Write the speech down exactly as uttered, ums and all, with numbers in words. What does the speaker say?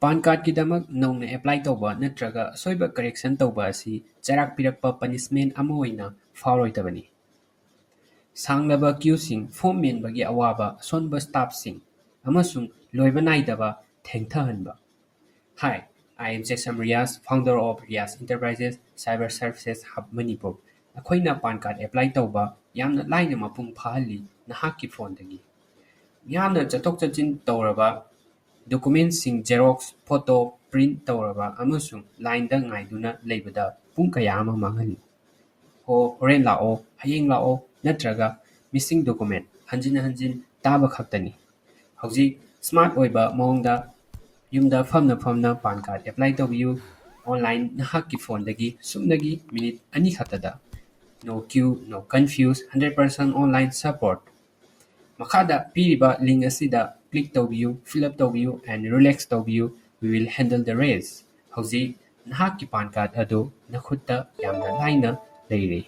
ꯄꯥꯟ ꯀꯥꯔꯗꯀꯤꯗꯃꯛ ꯅꯧꯅ ꯑꯦꯄ꯭ꯂꯥꯏ ꯇꯧꯕ ꯅꯠꯇ꯭ꯔꯒ ꯑꯁꯣꯏꯕ ꯀꯔꯦꯛꯁꯟ ꯇꯧꯕ ꯑꯁꯤ ꯆꯩꯔꯥꯛ ꯄꯤꯔꯛꯄ ꯄꯅꯤꯁꯃꯦꯟ ꯑꯃ ꯑꯣꯏꯅ ꯐꯥꯎꯔꯣꯏꯗꯕꯅꯤ꯫ ꯁꯥꯡꯂꯕ ꯀ꯭ꯌꯨꯁꯤꯡ, ꯐꯣꯝ ꯃꯦꯟꯕꯒꯤ ꯑꯋꯥꯕ, ꯑꯁꯣꯟꯕ ꯁ꯭ꯇꯥꯐꯁꯤꯡ, ꯑꯃꯁꯨꯡ ꯂꯣꯏꯕ ꯅꯥꯏꯗꯕ ꯊꯦꯡꯊꯍꯟꯕ꯫ Hi, I am Chesam Riaz, founder of Riaz Enterprises Cyber Services Hub Manipur꯫ ꯑꯩꯈꯣꯏꯅ ꯄꯥꯟ ꯀꯥꯔꯗ ꯑꯦꯄ꯭ꯂꯥꯏ ꯇꯧꯕ ꯌꯥꯝꯅ ꯂꯥꯏꯅ ꯃꯄꯨꯡ ꯐꯥꯍꯜꯂꯤ, ꯅꯍꯥꯛꯀꯤ ꯐꯣꯟꯗꯒꯤ꯫ ꯃꯤꯌꯥꯝꯅ ꯆꯠꯊꯣꯛ ꯆꯠꯁꯤꯟ ꯇꯧꯔꯕ, ꯗꯣꯀꯨꯃꯦꯟꯁꯤꯡ ꯖꯦꯔꯣꯛꯁ, ꯐꯣꯇꯣ ꯄ꯭ꯔꯤꯟꯠ ꯇꯧꯔꯕ ꯑꯃꯁꯨꯡ ꯂꯥꯏꯟꯗ ꯉꯥꯏꯗꯨꯅ ꯂꯩꯕꯗ ꯄꯨꯡ ꯀꯌꯥ ꯑꯃ ꯃꯥꯡꯍꯜꯂꯤ꯫ "ꯍꯣ, ꯍꯣꯔꯦꯟ ꯂꯥꯛꯑꯣ, ꯍꯌꯦꯡ ꯂꯥꯛꯑꯣ" ꯅꯠꯇ꯭ꯔꯒ "ꯃꯤꯁꯤꯡ ꯗꯣꯀꯨꯃꯦꯟ" ꯍꯟꯖꯤꯟ ꯍꯟꯖꯤꯟ ꯇꯥꯕ ꯈꯛꯇꯅꯤ꯫ ꯍꯧꯖꯤꯛ ꯁ꯭ꯃꯥꯔꯠ ꯑꯣꯏꯕ ꯃꯑꯣꯡꯗ ꯌꯨꯝꯗ ꯐꯝꯅ ꯐꯝꯅ ꯄꯥꯟ ꯀꯥꯔꯗ ꯑꯦꯄ꯭ꯂꯥꯏ ꯇꯧꯕꯤꯌꯨ꯫ ꯑꯣꯟꯂꯥꯏꯟ ꯅꯍꯥꯛꯀꯤ ꯐꯣꯟꯗꯒꯤ ꯁꯨꯞꯅꯒꯤ ꯃꯤꯅꯤꯠ ꯑꯅꯤ ꯈꯛꯇꯗ꯫ No queue, no confuse, hundred percent online support꯫ ꯃꯈꯥꯗ ꯄꯤꯔꯤꯕ ꯂꯤꯡ ꯑꯁꯤꯗ ꯀ꯭ꯂꯤꯛ ꯇꯧꯕꯤꯌꯨ, ꯐꯤꯜ ꯑꯞ ꯇꯧꯕꯤꯌꯨ and ꯔꯤꯂꯦꯛꯁ ꯇꯧꯕꯤꯌꯨ꯫ We will handle the rest꯫ ꯍꯧꯖꯤꯛ ꯅꯍꯥꯛꯀꯤ ꯄꯥꯟ ꯀꯥꯔꯗ ꯑꯗꯨ ꯅꯈꯨꯠꯇ ꯌꯥꯝꯅ ꯂꯥꯏꯅ ꯂꯩꯔꯦ꯫